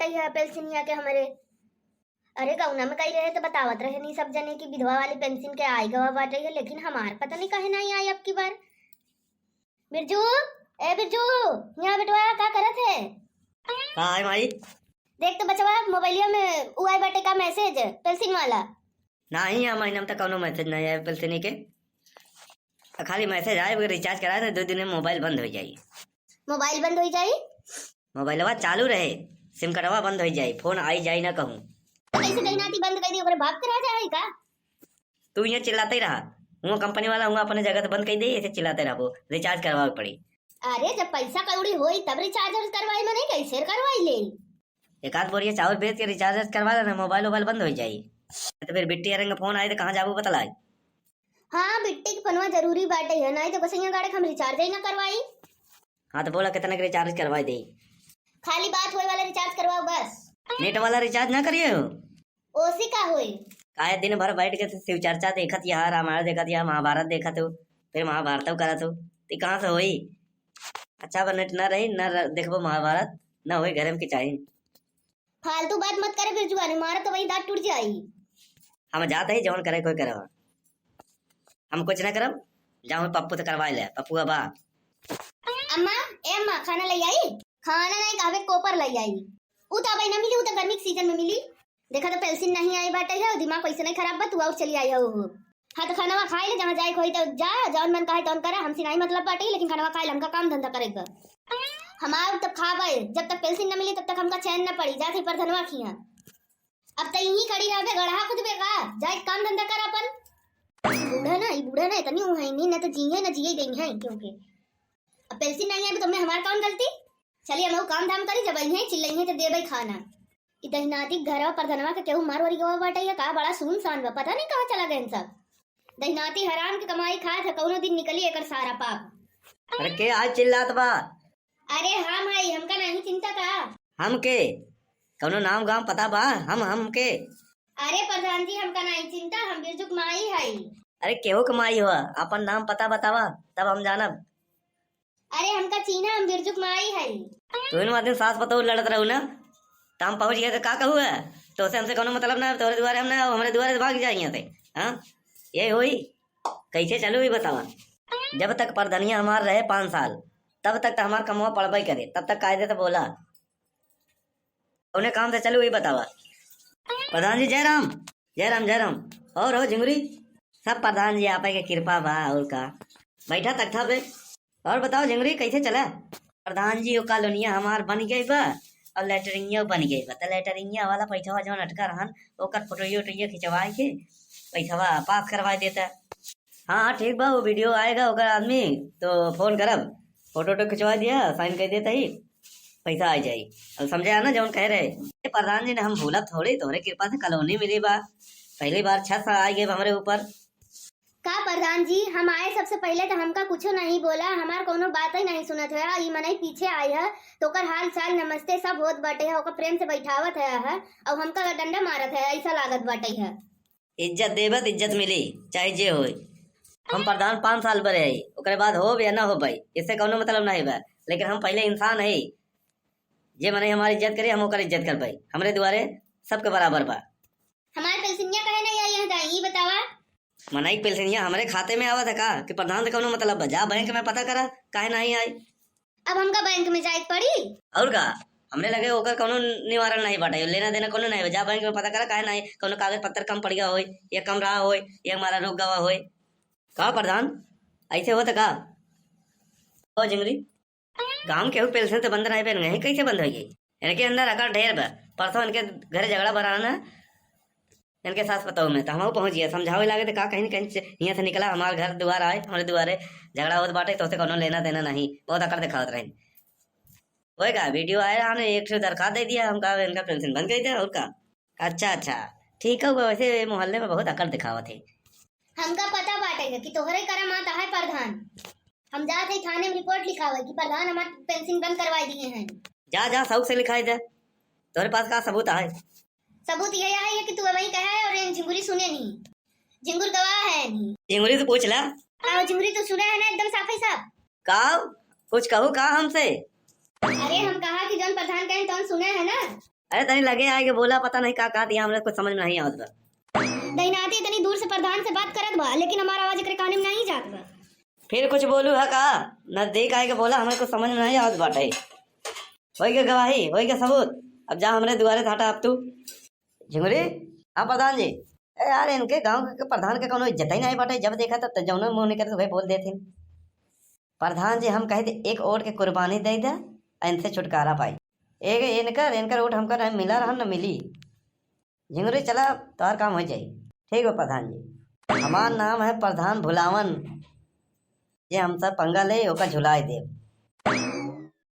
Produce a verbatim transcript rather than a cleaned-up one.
यह पेंसिनिया के हमरे, अरे गौना में कई रहे तो बतावत रहे नी सब जने कि विधवा वाली पेंसिन के आई गवा बाटे है, लेकिन हमार पता नहीं काहे नहीं आई अब की बार। बिरजू, ए बिरजू, यहाँ बेटवा का करत है? का है माई? देख तो बचवा, मोबाइलिया में उ आई बाटे का मैसेज, पेंसिन वाला। नहीं, यह महीना में तो कौनो मैसेज नहीं आया पेंसिनी के। आ, खाली मैसेज आए, अगर रिचार्ज कराए तो दो दिन में मोबाइल बंद हो जाई। मोबाइल बंद हो जाई? मोबाइलवा चालू रहे, सिम कार्डवा बंद हो जाई, फोन आई जाई ना कहूँ। तो कैसे कहीं नाती बंद कर दी, ओकरे बाप के राजा है का? तू यहाँ चिल्लाते ही रहा, हुआ कंपनी वाला हुआ अपने जगह से बंद कर दे, ऐसे चिल्लाते रहबो, रिचार्ज करवावे के पड़ी। अरे जब पैसा कौड़ी होई तब रिचार्ज करवाई, मने कैसे करवाई ले? एक आध बोरिया चाउर बेच के रिचार्ज करवा लेना, मोबाइल वोबाइल बंद हो जाई। तो फिर बिट्टी अरंग फोन आए तो कहाँ जाबू बतलाई? हाँ, बिट्टी के फोनवा जरूरी बाटे है, नहीं तो कसैया गाड़े के हम रिचार्ज ही ना करवाई। हाँ, तो बोला कितना के रिचार्ज करवाई दे? खाली बात होए वाला रिचार्ज करवाओ बस। नेट वाला रिचार्ज ना करिए हो? ओसी का होई? काहे दिन भर बैठ के शिव चर्चा देखत या, रामायण देखत या, महाभारत देखत हो, फिर महाभारत करत हो, तो कहाँ से होई? अच्छा बा नेट ना रही, ना र-, देखबो महाभारत, ना होई घरे में के चाही। फालतू बात मत करे बिरजुआ, नहीं मारा तो वही दांत टूट जाई। हम जात ही जौन करे कोई करवा, हम कुछ ना करब, जाओ पप्पू से करवा ले, पप्पू बा। अम्मा, ए अम्मा, खाना ले आई? खाना नहीं कहबे कोपर ले आई। उ तो अबे ना मिली, उ तो गर्मी के सीजन में मिली। देखा तो पेंसिन नहीं आई बाटे है, दिमाग कैसे नहीं खराब बा, तू और चली आई हो। हाँ तो खानवा खाई ले, जहाँ जाए के होई तो जा, जौन मन कहे तौन करा, हमसे नहीं मतलब बाटे, लेकिन खानवा खाई ले, हमका काम धंधा करे के बा। हम आउ तब खाबे, जब तक पेंसिन न मिली तब तक हमका चैन न पड़ी, जात ही परधनवा खिया। अब तो यहीं खड़ी रहबे, गड़हा खुद बे का, जाए काम धंधा कर अपन। बूढ़ा ना, ई बूढ़ा ना, इतनी ऊ है नहीं, ना तो जिए ना जिए देंगे हैं, क्योंकि अब पेंसिन नहीं आई तो मैं हमार कौन गलती? चलिए हम काम धाम करी, जब आई हैं चिल्लाई हैं तो देबे खाना। ई दहिनाती घरवा परधनवा के केहू मार वारी गवा बाटे या का, बड़ा सुनसान बा, पता नहीं कहाँ चला गए सब। दहिनाती हराम के कमाई खात है, कौनो दिन निकली एकर सारा पाप। अरे के आज चिल्लात बा? अरे हाँ माई, हमका नहीं चिंता का? हम के? कौनो नाम गांव पता बा? हम, हम के? अरे प्रधान जी, हमका नहीं चिंता, हम बिरजुक माई हई। अरे केहू के माई हो, अपन नाम पता बतावा, तब हम जानब। अरे हमका चीन्हा, हम बिरजुक माई हई। तू इन दिन सास पतोह लड़त रहू ना, त हम पहुँच गए तो का कहू है? तो से हमसे कौनो मतलब ना, तोहरे दुआरे हम ना, हमरे दुआरे से भाग जाए यहाँ से। हाँ, ये होई? कैसे चलू ये बतावा। जब तक परधनिया हमार रहे पाँच साल, तब तक तो हमार कमवा पड़बे करे, तब तक कायदे से बोला। कौने काम से चलू ये बतावा। प्रधान जी जय राम, जय राम, जय राम। और हो झिंगुरी? सब प्रधान जी आपे के कृपा बा, और का। बैठा तख्ता पे। और बताओ झिंगुरी कैसे चला? प्रधान जी, वो कॉलोनिया हमार बन गई बा और लैटरिनिया बन गई बा, तो लैटरिनिया वाला पैसा जौन अटका रहन, ओकर फोटोइयो वोटोइयो खिंचवाए के पैसा पास करवा देता। हाँ, हाँ, ठीक बा, वो वीडियो आएगा, ओकर आदमी तो फोन करब, फोटो वोटो खिंचवा दिया, साइन कर देता ही, पैसा आ जाई। अब समझे ना जौन कह रहे, ए, प्रधान जी ने हम भूलब थोड़ी, तोहरे कृपा से कॉलोनी मिली बा, पहली बार छत आ गए हमरे ऊपर। का प्रधान जी, हम आए सबसे पहले तो हमका कुछो नहीं बोला, हमार कोनो बात ही नहीं सुनत है। ई मनई पीछे आई है तो ओकर हाल चाल नमस्ते सब होत बाटे है, ओकर प्रेम से बैठावत है, है और हमका डंडा मारत है, ऐसा लागत बाटे है। इज्जत देबे त इज्जत मिली, चाहे जे होई। हम प्रधान पाँच साल बरे हई, ओकरे बाद होब या ना हो पाई, इससे कौनो मतलब नहीं बा। लेकिन हम पहले इंसान हई, जे मनई हमार इज्जत करे, हम ओकर इज्जत कर पाई। हमरे दुआरे सबके बराबर बा। हमार पेंसिनिया कहे नहीं आई है, ई बतावा। मनई के पेंसिनिया हमरे खाते में आवत है का कि प्रधान से कौनो मतलब बा? जा बैंक में पता करा, काहे नहीं आई। अब हमका बैंक में जाए के पड़ी? और का, हमरे लगे ओकर कौनो निवारण नहीं बाटे, लेना देना कौनो नहीं बा। जा बैंक में पता करा, काहे नहीं, कौनो कागज पत्तर कम पड़ गया होई, या कम रहा होई, या हमारा रुक गवा होई। का प्रधान, ऐसे होता का? ओ झिंगुरी, गांव के केहू पेंसिन तो बंद नहीं बन गए, कैसे बंद हो गई? इनके अंदर अकड़ ढेर बा। परसों इनके घरे झगड़ा बराना, इनके सास पतोह में, तो हमहू पहुँच गया, समझावे लागे तो का कहीं न कहीं से, हियाँ से निकला, हमार घर दुआर आए, हमरे दुआरे झगड़ा होत बाटे, तोसे कौनो लेना देना नहीं, बहुत अकड़ दिखावत रहे। होए का, वीडियो आए रहा ने, एक ठो दरखास्त दे दिया, हम कहा इनका पेंसिन बंद कर दे, और का। अच्छा, अच्छा, ठीक है, वैसे मोहल्ले में बहुत अकड़ दिखावत है। हमका पता बाटे है कि तोहरे करम आता है प्रधान। हम जात है थाने में रिपोर्ट लिखावे कि प्रधान हमार पेंसिन बंद करवाई दिए हैं। जा, जा, शौक से लिखाई दे। तोहरे पास का सबूत है? सबूत यह है कि तू वही कहे और इन झिंगुरी सुने नहीं। झिंगुर गवाह है नहीं। झिंगुरी से पूछ ला। आओ झिंगुरी, तू सुने है ना एकदम साफ ही साफ? का? कुछ कहू का हमसे? अरे हम कहा कि जौन प्रधान कहे तौन सुने है ना? अरे तनी लगे आइके बोला, पता नहीं का कहत, यहाँ हमरे कुछ समझ में नहीं आवत बा। दहिनाती इतनी दूर से प्रधान से बात करत बा, लेकिन हमार आवाज एकरे काने में नहीं जात बा। फिर कुछ बोलू है का? नजदीक आइके बोला, हमरे कुछ समझ में नहीं आवत बाटे। होई के गवाही, होई के सबूत, अब जा हमरे दुआरे से हटा अब तू। झिंगुरी, हाँ प्रधान जी। ए यार, इनके गाँव के प्रधान के कौनो इज्जत ही नहीं बाटे, जब देखा तब त जौनो मुँह निकरे वही बोल देथिन। प्रधान जी, हम कहे थे एक वोट के कुर्बानी दे दे, इनसे छुटकारा पाई। एक इनकर, इनकर वोट हमका नहीं मिला रहा, न मिली। झिंगुरी चला, तोहार काम हो जाई। ठीक बा प्रधान जी। हमार नाम है प्रधान भुलावन, जे हमसे पंगा ले ओका झुलाए देब।